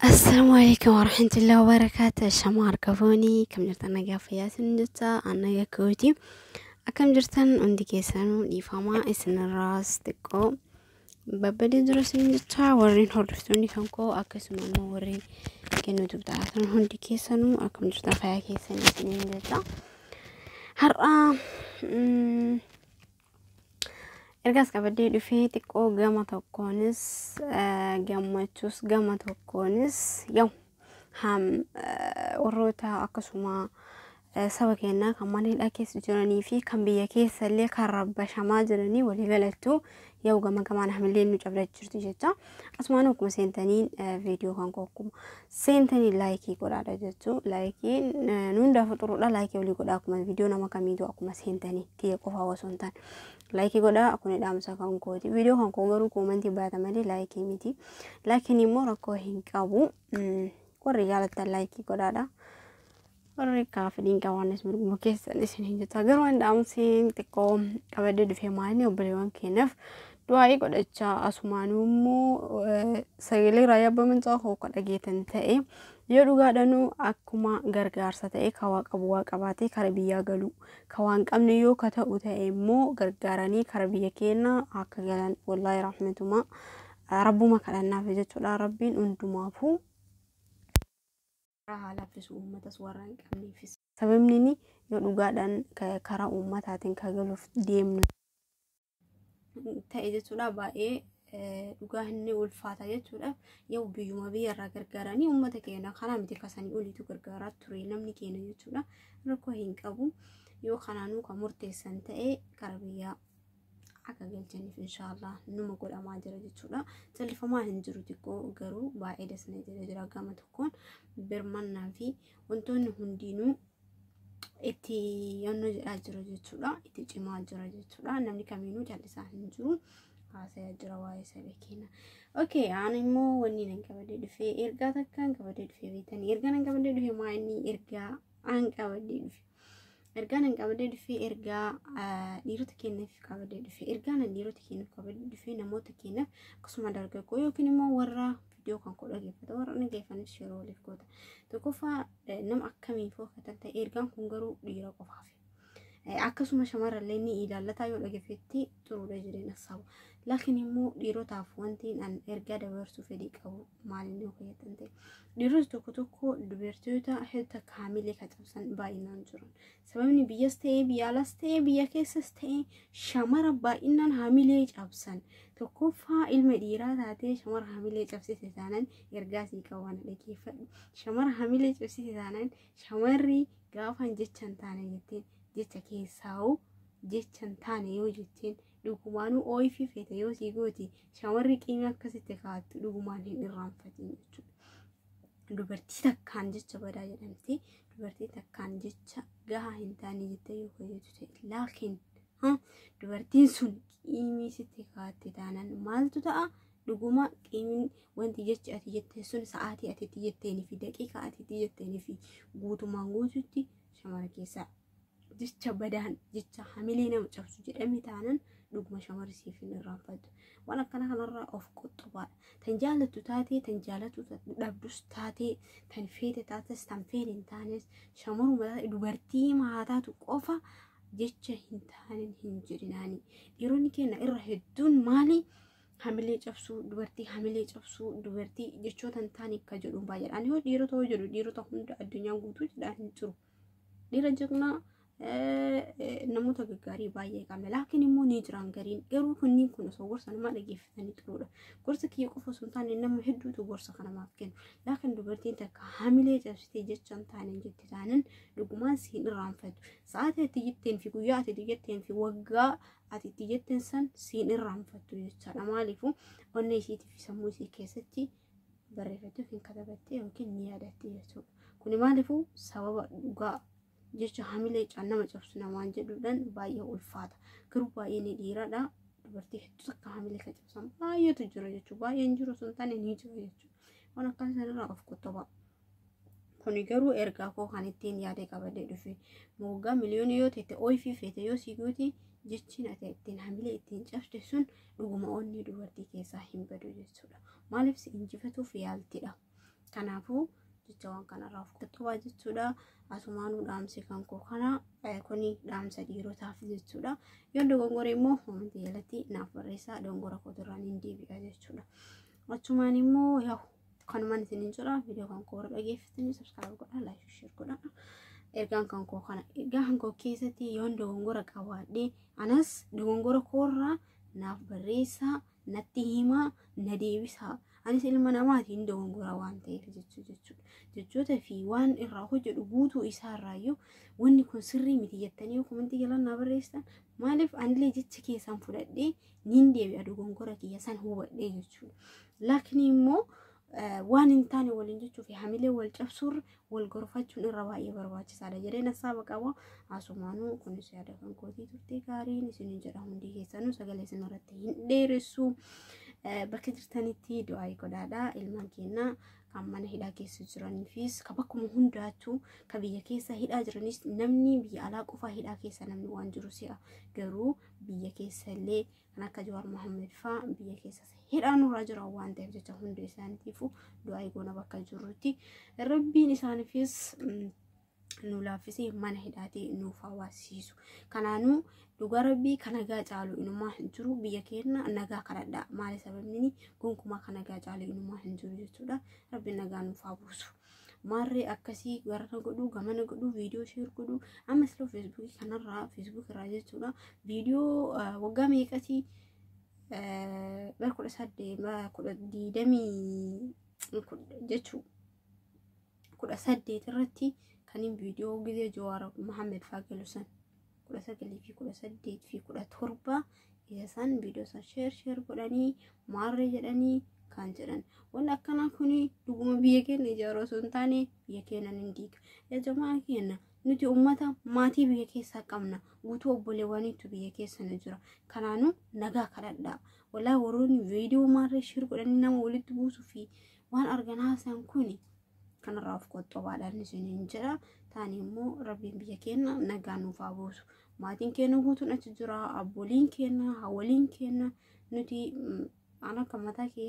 Assalaamu alaikum warahmatullahi wabarakatuh. Shama harka fuunii kam jirtan nagaa fayyaa isin jecha annaga kooti. Akkam jirtan hundi keessanuu dhiifamaa isinirraas xiqqoo babbadee jiru isin jecha warreen hordoftoonni kan koo akkasuma immoo warreen kennuutu taatan hundi keessanuu akkam jirtan fayyaa keessan isiniin jecha. Har'a ergaas qabadee dhufee xiqqoo gama tokkoonis gammachuus gama tokkoonis yoo warroota akkasuma saba keenyaa kan mana hidhaa keessa jiranii fi kan biyya keessa illee kan rabbashamaa jiranii walii galattuu yoo gama gamaan hamilee nu cabdaa jirtu jecha. Asumaan akkuma seentaniin viidiyoo kan koo akkuma seentanii like godhaadha jechuu. Likeiin nu hundaaf xuruudha, like walii godhaa. Akkuma viidiyoo nama kamiitu akkuma seentanii kiyya qofaa osoo hin taane like godhaa. Kun dhaamsa kan kooti. Viidiyoo kan koo garuu comment baata malee like miti. Likeiin immoo rakkoo hin qabu. Warri jaalattan like godhaadha. Warri kaafiliin qabaannes mirguma keessan isin hin jetta. Garuu waan dhaamsiin xiqqoo qabadee dhufee maali, obboleewwan keenyaaf du'aa'ii godhachaa, asumaanuu immoo sagalee raayyaa abbaa mancaa koo akka dhageetan ta'e yoo dhugaadhanuu akkuma gargaarsa ta'e ka waa qabu waa qabaatee kara biyyaa galu, ka waan qabne yoo ka ta'u ta'e immoo gargaaranii kara biyya keenyaa akka galan wallaahi rahmatuma rabbuma kadhannaaf jechuudha. Rabbiin hundumaafuu haa laaffisu, uummatas warra hin qabneefis. Sababni inni yoo dhugaadhaan karaa uummataatiin ka galuuf deemnu ta'e jechuudha, baay'ee dhugaa inni ulfaata jechuudha. Yoo biyyuma biyyarraa gargaaranii uummata keenya kanaa miti kasanii oliitu gargaaraa ture namni keenya jechuudha. Rakkoo hin qabu. Yoo kanaanuu kan murteessan ta'e karaa biyyaa akka galchaniif inshaallah numa godhamaa jira jechuudha. Callifamaa hin jiru xiqqoo garuu baay'ee dasna jira jira. Gama tokkoon birmannaa fi wantoonni hundinuu itti yannoo jedhaa jira jechuudha. Itti cimaa jira jechuudha. Namni kamiinuu callisaa hin jiru. Haasayaa jira waa'ee saba keenya. Okay, aan immoo wanni nan qabadee dhufee ergaa takkaan qabadee dhufee beektanii, ergaa nan qabadee dhufee maa inni ergaa aan qabadee dhufe. Ergaa nan qabadee dhufee ergaa dhiirota keenyaaf qabadee dhufe. Ergaa nan dhiirota keenyaaf qabadee dhufee namoota keenyaaf akkasuma dargaggoo yookiin immoo warra viidiyoo kan koo dhaggeeffata warra dhaggeeffanis yeroo waliif goota. Tokkoffaa, nama akkamiif kan ta'e ergaan kun garuu dhiira qofaaf. Akkasuma shamarrallee ni ilaallataa yoo dhaggeeffatti xuruudha jedheen asaabu. Laakiin immoo dhiirotaaf wanti an ergaa dabarsuu fedhii qabu maal inni yoo fayyaddan ta'e. Dhiirota tokko tokko dubartoota hedduu kaamilee kan cabsan baay'inaan jiran. Sababni biyyas ta'ee biyya alas ta'ee biyya keessas ta'ee shamara baay'inaan haamilee cabsan. Tokkoffaa, ilma dhiiraa taatee shamara haamilee cabsite taanaan ergaa sii qabu waan dhaggeeffadhu. Shamara haamilee cabsite taanaan, shamarri gaafan jecha hin taane jetteen, jecha keessaa'u jecha hin taane yoo jetteen, dhugumaanuu ooyifii feete yoo sii gooti, shamarri qiimii akkasitti kaa'attu dhugumaan hin irraanfatin jechuudha. Dubartii takkaan jecha badaa jedhamte, dubartii takkaan jecha gahaa hin taane jettee yoo hojjetu ta'e, laakiin dubartiin sun qiimii sitti kaa'atte taanaan maaltu ta'a? Dhuguma qiimiin wanti jechi ati jette sun sa'aatii ati itti jetteenii fi daqiiqaa ati itti jetteenii fi guutumaan guututti shamara keessaa jecha badaan jecha hamilee nama cabsu jedhame taanaan dhuguma shamarri siif hin irraanfattu. Waan akkana kanarraa of qoxxobaadha. Tan jaalattu taatee, tan jaalattu dhabdus taatee, tan feete taates, tan feene hin taanes, shamaruma dubartii haa taatu qofa jecha hin taaneen hin jedhinaani. Dhiironni keenya irra hedduun maali? Hamilee cabsuu, dubartii hamilee cabsuu, dubartii jechoota hin taane akka jedhu baay'eedha. Ani yoo dhiirota yoo jedhu dhiirota hunda addunyaa guutuu jedhaan hin jiru. Dhiira jagnaa, namoota gaggaarii baay'ee qabna. Laakiin immoo ni jiran gariin garuu kunniin kun osoo gorsa namaa dhaggeeffatanii xuruudha. Gorsa kiyya qofa osoo hin taane nama hedduutu gorsa kana namaaf kennu. Laakiin dubartiin takka hamilee cabsitee jecha hin taane jette taanan dhugumaan si hin irraanfattu. Sa'aatii ati jetteen fi guyyaa ati jetteen fi waggaa ati itti jetteen san si hin irraanfattu jechaadha. Maaliifuu onnee isiitii fi sammuu isii keessatti barreeffattee yookiin katabattee yookiin ni yaadatti jechuudha. Kuni maaliifuu sababa dhugaa jecha hamilee nama cabsu namaan jedhuudhaan baay'ee ulfaata. Garuu baay'ee ni dhiiradha. Dubartii hedduu takka hamilee kan cabsan baay'eetu jira jechuudha. Baay'een jiru sun taane ni jira jechuudha. Waan akkasii sanarraa of qottobaa. Kuni garuu ergaa koo kan ittiin yaada qabadee dhufe. Moggaa miliyoonii yoo ta'e ooyifii feete yoo sii gooti, jechiin ati ittiin hamilee ittiin cabste sun dhuguma onnee dubartii keessaa hin badu jechuudha. Maaliif si injifatuuf yaaltidha. Kanaafuu jecha waan kanarraa of qoxxobaa jechuudha. Asumaanuu dhaamsi kan koo kana kuni dhaamsa dhiirotaaf jechuudha. Yoo dogongore immoo komentii jalatti naaf barreessaa dogongora kootirraan hin deebi'a jechuudha. Achumaan immoo yaa'u kanumaan isiniin jira viidiyoo kan koo warra dhageeffatanii subscribe godhaa like share godhaa. Ergaan kan koo kana ergaan kan koo keessatti yoon dogongora qabaadhe anas dogongora koorraa naaf barreessaa natti himaa na deebisaa. Anis ilma namaatiin dogongora waan ta'eef jechuudha. Jechoota fi waan irraa hojjedhu guutuu isaarraayyuu wanni kun sirrii miti jettanii yoo komentii jalaan naa barreessitan maaliif anillee jecha keessan fudhadhee niin deebi'a dogongora kiyya san hubadhee jechuudha. Laakiin immoo waan hin taane waliin jechuu fi hamilee wal cabsuurra wal gorfachuun irra baay'ee barbaachisaadha jedheen hasaaba qaba. Asumaanuu kunis yaada kan kootii turte gaariin isiniin jedha hundi keessanuu sagalee isin irratti hin dheeressu. Bakka jirtanitti du'aa godhaadha. Ilmaan keenya kan mana hidhaa keessa jiraniifis kan bakkuma hundaattuu kan biyya keessa hidhaa jiranis namni biyya alaa qofa hidhaa keessa namni waan jiru si'a. Garuu biyya keessa illee kan akka Jawaar Mohammed fa'aa biyya keessa hidhaa nurraa jira waan ta'eef jecha hundi isaaniitiifuu du'aa goona bakka jirrutti. Rabbiin isaaniifis nu laaffisee mana hidhaatii nuuf hawaasisu. Kanaanuu dhugaa rabbii kan nagaa caalu inumaa hin jiru biyya keenya nagaa kadhadha. Maali sababni gonkumaa kan nagaa caalu inumaa hin jiru jechuudha. Rabbiin nagaa nuuf haa buusu. Maarree akkasii garana godhuu gamana godhuu viidiyoo share godhuu amma siloo feesbuukii kanarraa feesbuuk irraa jechuudha. Viidiyoo waggaa meeqatii bara 18 20 jechuu 18 irratti kan viidiyoo gizee Jawaar Mohammed fa'aa galu san 19 fi 18 fi 17 isa san viidiyoo san share share godhanii maarree jedhanii kan jedhan. Wanni akkanaa kuni dhuguma biyya keenya ijaaruu osoo hin taane biyya keenya ni diiga. Yaa jamaa keenya nuti uummata maatii biyya keessaa qabna. Guutuu obboleewwaniitu biyya keessa nu jira. Kanaanuu nagaa kadhadhaa. Walaa warroonni viidiyoo maarree share godhanii nama walitti buusuu fi waan argan haasan kuni kanarraa of qoxxobaadhaan isiniin jedha. Taani immoo rabbiin biyya keenya nagaa nuuf haa buusu. Maatiin keenya guutuun achi jira. Abbooliin keenya, haawwoliin keenya nuti an akka mataa kiyya.